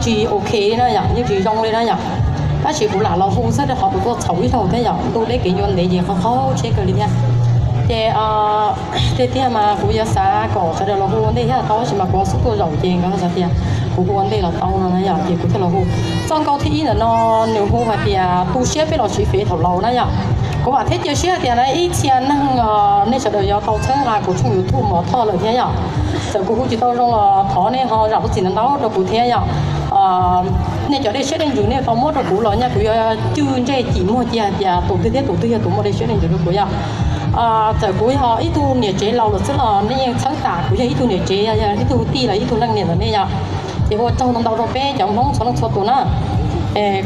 tsis ok li na yom, yeej tsis zoo li na yom. Tab sis kuv lam los hu xwb rau qhov kuv tuaj txhaum ib zaug thiab yom, ntuj deb kev ncua ntev ces qhov qhov tsheb kawg li thiab. Ces tiag tiag mas kuv yuav xav kom sawv daws los hu ua ntej thiab tau, tab sis mas kuv xub tuaj zaum ces nkawd xav tias kuv hu ua ntej los tau no na yom, ces kuv thiaj los hu. Txoj nkauj thib ib ntawm no nws hu hais tias tu siab peb los siv fev thaum laus na yom. Kuv vam thiab cia siab hais tias na ib txhia neeg nej sawv daws yuav tau txhawb nqa kuv tshooj YouTube Mos Thoj lawm thiab yom. Txawm kuv hu tsis tau zoo los thov nej ho zam lub txim ntau ntau rau kuv thiab yom. Nej cov dej siab dej ntsws nej tau muab rau kuv los nyaj kuv yuav cwj ntsej cim muag cia hais tias tus twg thiab tus twg yog tus muaj dej siab dej ntsws rau kuv yom. Txawm kuv yog ib tug niam tsev laus lawm xwb los nej yeej txhawb tam kuv yog ib tug niam tsev, yog ib tug tij los ib tug leej niam ntawm nej yom. Ces ua tsaug ntau ntau rau peb cov Hmoob txhua leej txhua tus na.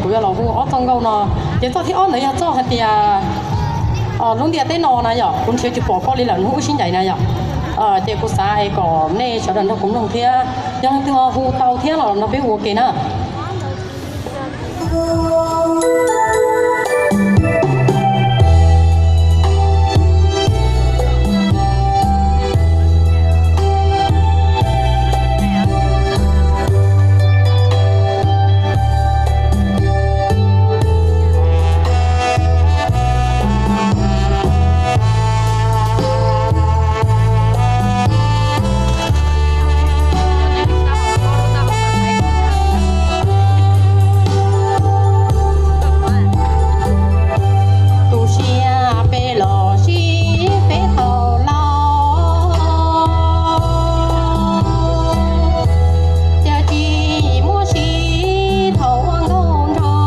Kuv yuav los hu ob txoj nkauj no. Ces txoj thib ob ntawd yog txoj hais tias lub ntiaj teb no na yom, kuv nrhiav tsis pom koj li lawm hnub wb sib ncaim na yom. Ces kuv xav es kom nej sawv daws nrog kuv mloog thiab, yog leej twg ho hu tau thiab los nrog peb hu ua ke na. Tu siab peb los sib fev thaum laus, cas tsis muab siv thaum ua nkauj nraug.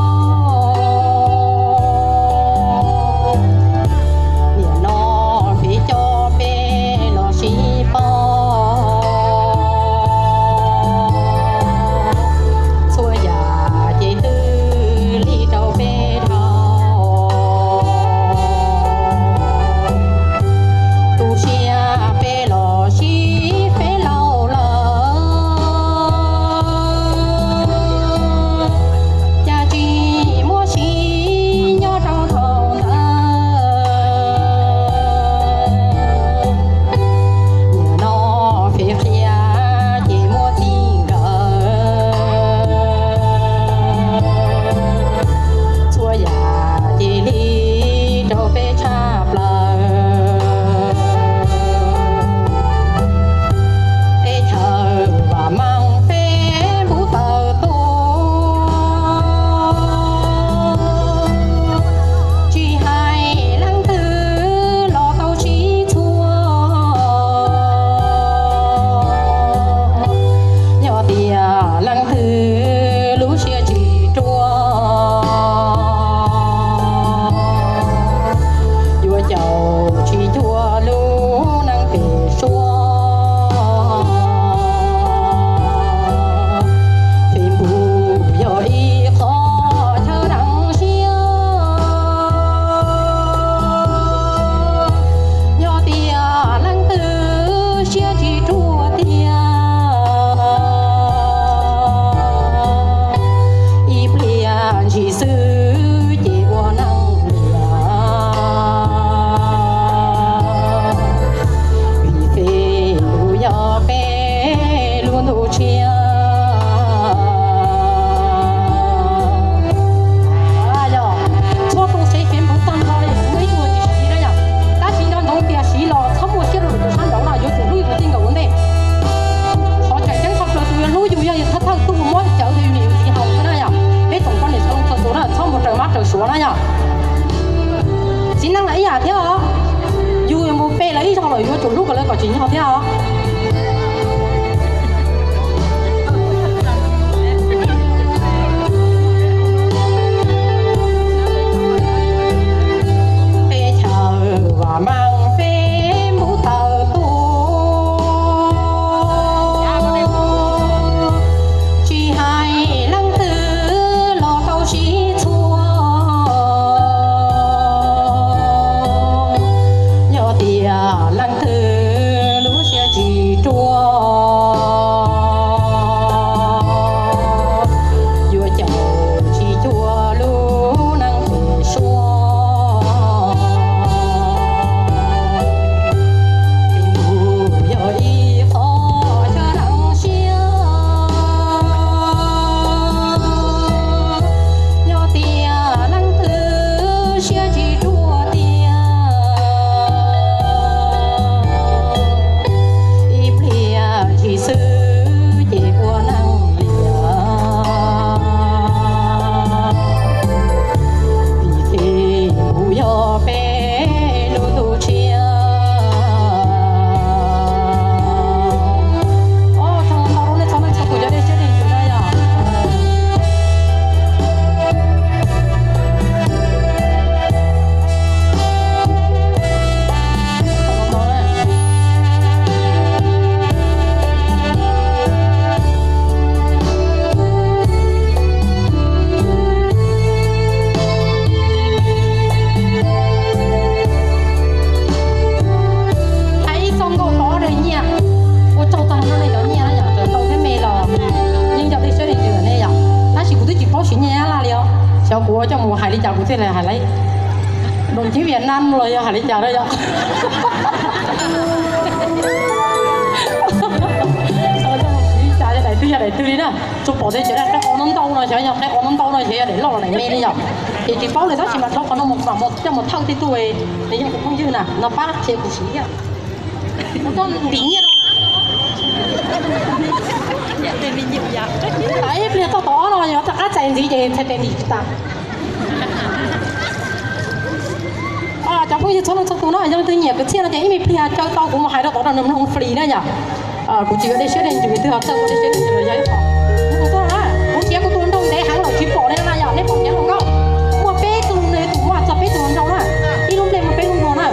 Nim no fev coj peb los sib pauj, txhua yam ces twb lig rau peb dhau. Tu siab peb los sib fev laus lawm, cas tsis muab siv nyob rau thaum ntawd. Nim no fev qhia ces muab txij nkawm, txhua yam ces lig rau peb tshaj plaws. Teb chaws vam meej Facebook tawm tuaj, tsis hais leej twg los tau sib txhua. Yog tias leej twg lub siab tsis ruaj, yuav caum tsis cuag lub neej pem suab. Facebook yog ib qho chaw deev siab. Yog tias leej twg siab tsis ruaj tiag, ib pliag ntshis xwb ces ua neej liam. Vim Facebook yog peb lub ntuj tshiab. Txhua tus sev Facebook tag nrho li, muaj ib tug tsis siv na yom. Tab sis nco ntsoov tias siv los txhob muaj siab rau lwm tus sab nraud no, yuav tsum hlub yus tus txij nkawm ua ntej. Qhov tseem ceeb tshaj plaws tus yuav hlub yus yog yus thawj thawj tug muab cawv rau yus niam yus txiv haus xwb na yom. Peb tsoom poj niam txhua leej txhua tus na, txhob mus raws mab raws suav na yom. Txiv neej los ib yam thiab os, yus mus pe lawv ib zaug lawm yuav tsum hlub kom lawv kom tsim nyog thiab os. Teb chaws vam meej Facebook tawm tuaj, tsis hais leej twg los tau sib txhua. Yog tias leej twg lub siab tsis Cov kuv coj mus hais li cas kuv thiaj li hais laiv. Đồng chí Việt Nam los yog hais li cas no yom. Yog daim twg yog daim twg li na. Tsuas pom tias cov daim qe o no ntau no xyov yog qe o no ntau no xyov yog daim loj los daim me li yom. Ces tsis paub li tab sis mas rau qhov no mus mam coj mus thawj tej tug, nws yog kuv phooj ywg na no pab qhia kuv siv thiab. Kuv tuaj ntim nyiaj rau. Ib pliag txog tom ob no yog rov qab txais ntxiv ces txhais tes ntim tsis tas. Cov phooj ywg txhua leej txhua tus no yog leej twg nyiam kwv txhiaj no ces ib me pliag caw tau kuv mus hais rau tod rau nws mloog free na yom. Kuv tsis yuav dej siab dej ntsws, leej twg ho txawj ua dej siab dej ntsws los yog ib qho. Kuv tuaj na, kuv nrhiav kuv tus hluas nraug ntev heev lawm tsis pom li na yom, nej pom nrhiav hluas nkauj. Muaj peb tug nws tus muaj txog peb tug hluas nraug na, ib lub nplej muaj peb lub hluas na.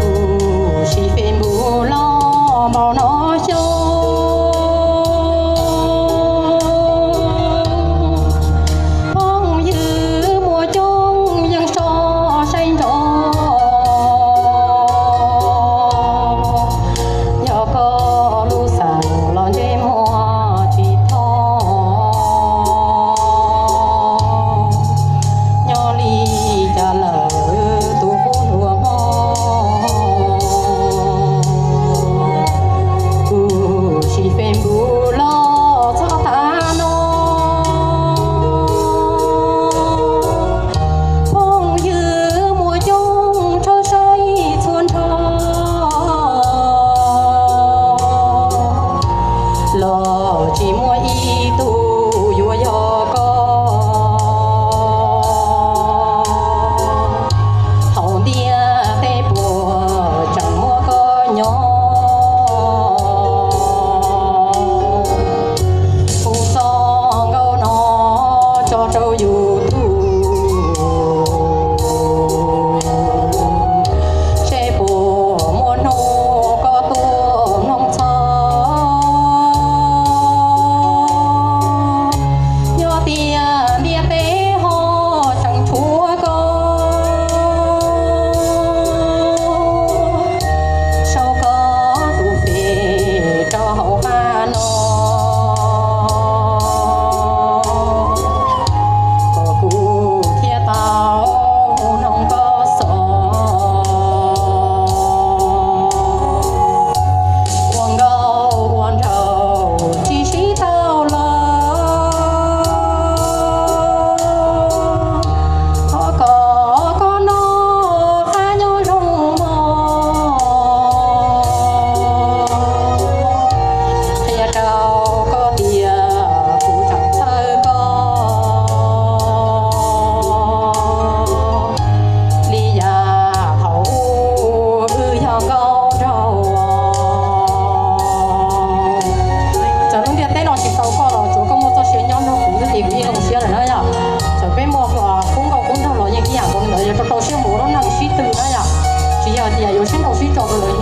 Kuv sis Facebook los npaum no xyoo, phooj ywg muaj coob yeej so saib nrov. Yog koj lub xeem los ntsej muag tsis thov, nyob li cas lawm tus qub hluas hmo. Kuv sis Facebook los txog tav no, phooj ywg muaj coob tshawb saib txhua nrho, los tsis muaj ib tug yuav yog koj. Thaum ntiaj teb puas tseem muab koj nyob, kuv txoj nkauj no tso rau YouTube, seb puas muaj hnub koj tuaj mloog txog. Yog tias ntiaj teb ho tseem tshuav koj, sau koj tus Face rau hauv qab no, kom kuv thiaj tau hu noog koj xov. Ua nkauj ua nraug tsis sib tau los, thov kom koj noj qab nyob zoo mog. Qhia rau koj tias kuv tseem txhawj koj li yam thaum ub wb yog nkauj nraug. Txawm lub ntiaj teb no tsis tau koj los tsuav koj muaj txoj sia nyob nrog kuv xwb ces kuv yeej zoo siab lawm na yom. Txawm peb muaj qub nkauj qub nraug los yeej ib yam nkaus li ntawd, yog rau rau siab mus ua lub neej sib tw na yom. Tsis yog tias yuav sib nrau sib tso rau lawv